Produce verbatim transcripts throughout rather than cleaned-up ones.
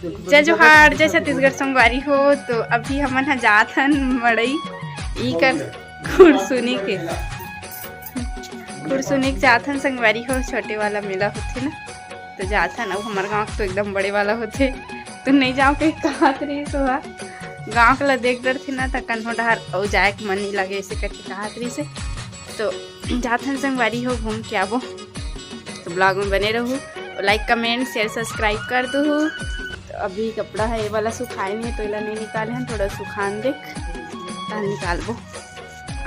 जय जोहार, जय छत्तीसगढ़ संगवारी हो। तो अभी हमन ह जात हन मड़ई, ई कर खुरसुनी के, खुरसुनी के जात हन संगवारी हो। छोटे वाला मेला होथे ना, तो जात हन। अब हमर गाँव के तो एकदम बड़े वाला होथे, तो नहीं जाओ के कहत रहिस ओहा। गाँव के ला देख डरथे ना, त कन्हो डहर अउ जाए के मन नहीं लगे, ऐसे करके कहत रहिस। तो जात हन संगवारी हो, घूम के आबो। तो ब्लॉग में बने रहू, लाइक, कमेंट, शेयर, सब्सक्राइब कर दू। तो अभी कपड़ा है ये वाला सुखाए नहीं है, तो एला नहीं निकाले हैं, थोड़ा सुखान देख, तहन निकालबो।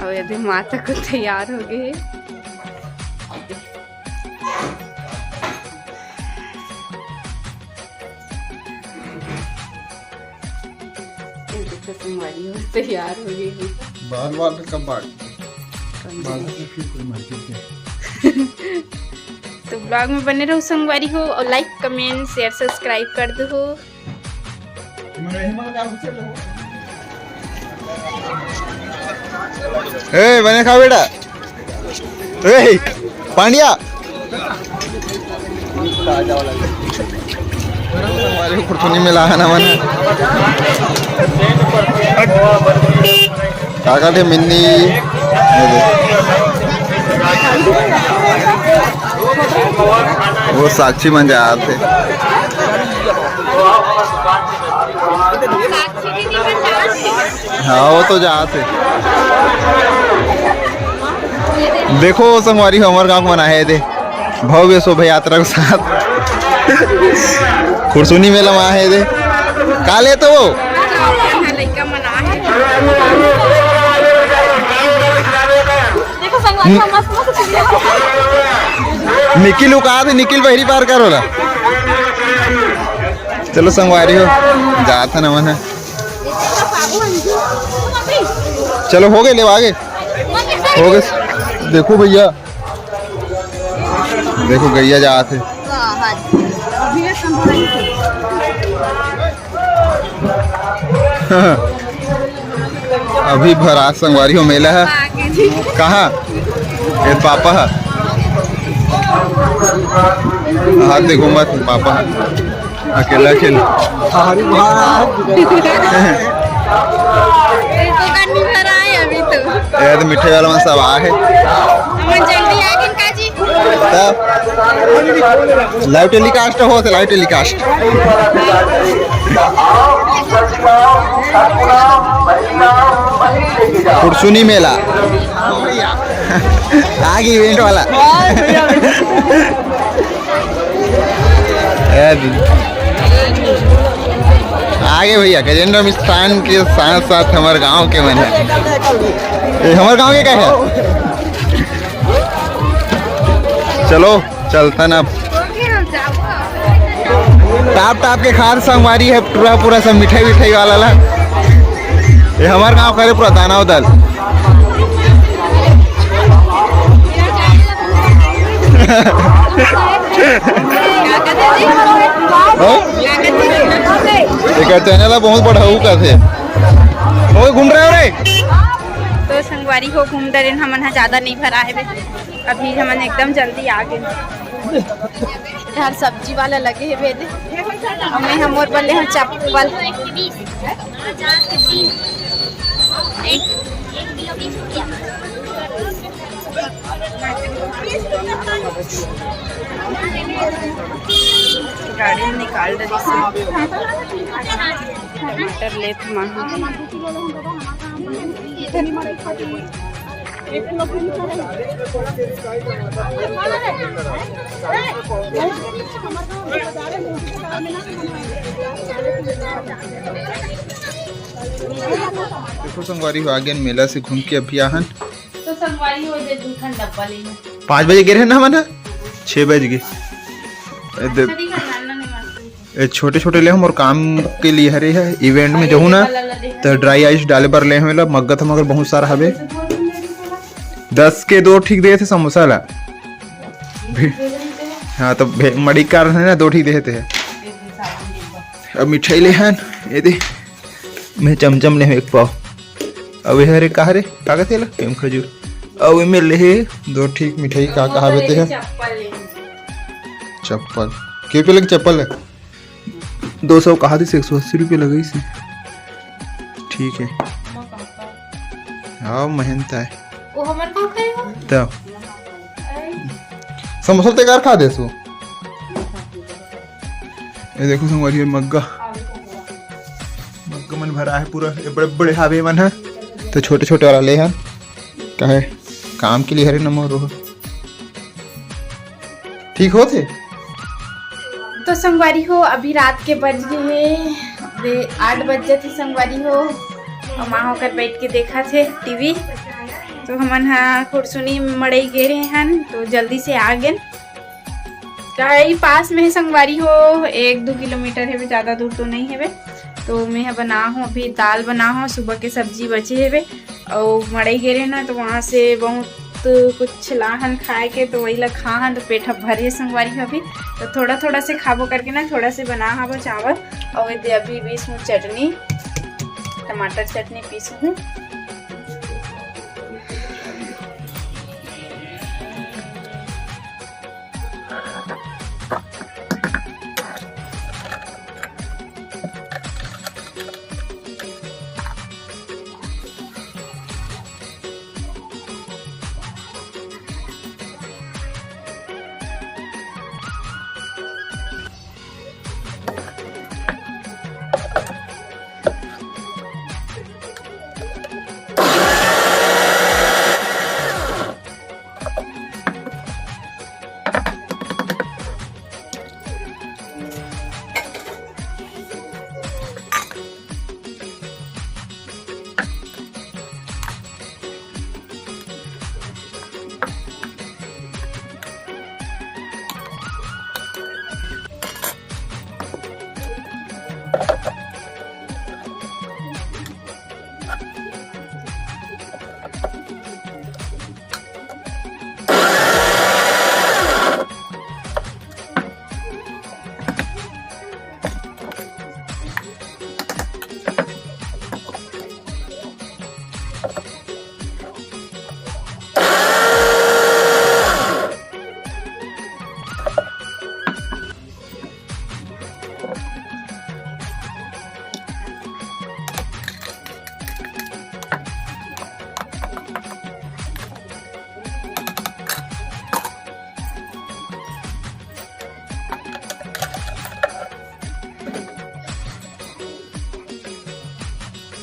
और ये दे माता को तैयार हो गए। ये देखो संगवारी हो, तैयार हो गई है। बाल बाल कब बाल? बाल से फिर कोई मर्जी के। तो ब्लॉग में बने रहो संगवारी हो, और लाइक, कमेंट, शेयर, सब्सक्राइब कर दो हो। ए, बने खा बेटा। ए, पांड्या। हमारे खुरसुनी मेला है ना, मन। काका थे मिन्नी। वो साक्षी मन जात हे। हाँ, वो तो जात हे। देखो संगवारी हो, हमर गाँव के मन आहे दे, भव्य शोभा यात्रा के साथ खुरसुनी मेला में आहे दे। का लेत हो? निखिल उकात हे, निखिल बहरी पार करो ला। चलो संगवारी हो, जात हे नमन हे। चलो हो गए, ले आगे हो गए। देखो भैया, देखो गैया जात हे। अभी भरात संगवारी हो मेला है। कहाँ? ये पापा है। हाथ देखो मत, पापा है। अकेला अकेला। अभी तो मिठाई वाला मन सब आ हे। हमन जल्दी आ गए का जी। तब live telecast होत हे, live telecast। खुरसुनी मेला। आगे event वाला। ए दीदी। आगे भैया, गजेंद्र मिष्ठान के साथ साथ हमर गांव के मन हे। ए, हमर गांव के का हे? चलो, चलथन अब। टाप टाप के खार संगवारी हे, पूरा पूरा सब मिठाई विठाई वाला ला। ये हमर गांव करे पूरा दाना उदल। हाँ? एक channel हे बहुत बड़ा, हऊ का थे। ओए, घूम रहे हो रे? तो संगवारी हो, घूम डरेन हमन हा, ज्यादा नहीं भरा है बे। अभी हमन एकदम जल्दी आ गए। यार सब्जी वाला लगे है बेले। हमें हम और बल्ले हम चप्पल। गाड़ी में निकाल डरिस। टमाटर लेत मां। देखो संगवारी हो, आ गेन मेला से घूम के अभी आहन। तो संगवारी हो, दे दू ठन डब्बा ले ले। पाँच बजे गे रहे ना हमन, छः बज गे। ए दे, अच्छा, ठीक है, नाना नहीं मानती। ए छोटे छोटे ले हम और काम के लिए हरे है, event में जहू ना, तो dry ice डाले बर ले हम ला, मग्गा था मगर बहुत सारा हवे। दस के दो ठीक दे थे समोसा ला। भी-, हाँ, तो भे-, मड़ी कारण है ना, दो ठीक दे थे। अब मिठाई ले हन, ये दे, मैं चमचम ले हूँ एक पाव। अब ये हरे का हरे, का कहते ला? पेम खजूर। अब ये ले हे दो ठीक मिठाई, का कहा बेते हैं? चप्पल ले। चप्पल। के पे लगे चप्पल है? दो सौ कहा दिस, एक सौ अस्सी रुपये लगइस हे। ठीक है। हाँ, मेहनत आय। वो हमर का खाए हो? तब। समोसा तेकर खा देसु। ये देखो संगवारी, मग्गा, मग्गा मन भरा है पूरा। ये बड़े बड़े हावे मन है, तो छोटे छोटे वाला ले हन। काहे, काम के लिए हरे न मोर। ठीक होत हे। तो संगवारी हो, अभी रात के बज गे हे, दे-, आठ बज जाथे संगवारी हो। अउ माँ ओकर बैठ के देखत हे टीवी। तो हमन हा खुरसुनी मड़ई गे रहे हन, तो जल्दी से आ गेन। का ई पास में हे संगवारी हो, एक दो किलोमीटर हेवे, ज्यादा दूर तो नहीं हेवे। तो मैं ह बना हूँ, अभी दाल बना हूँ, सुबह के सब्जी बचे हेवे। अउ मड़ई गे रहे ना, तो वहाँ से बहुत कुछ लाहन खाए के, तो वही ला खाहन, तो पेट ह भर गे संगवारी हो। अभी तो थोड़ा थोड़ा से खाबो करके ना, थोड़ा से बना हबो चावल। अउ ये दे अभी पीस हूँ चटनी, टमाटर चटनी पीस हूँ।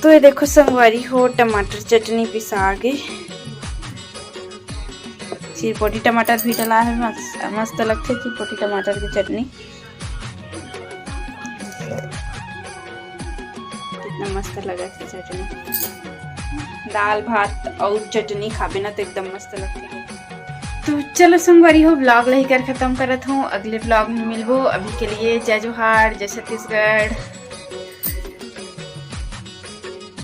तो ये देखो संगवारी हो, टमाटर चटनी पिसा गे। चिरपोटी टमाटर भी डला है, मस्त, मस्त लगथे चिरपोटी टमाटर की चटनी। कितना मस्त लगा है चटनी, दाल भात और चटनी खाबे ना तो एकदम मस्त लगथे। तो चलो संगवारी हो, vlog ला ही कर खत्म करत हूँ। अगले vlog में मिलबो। अभी के लिए जय जोहार, जय छत्तीसगढ़।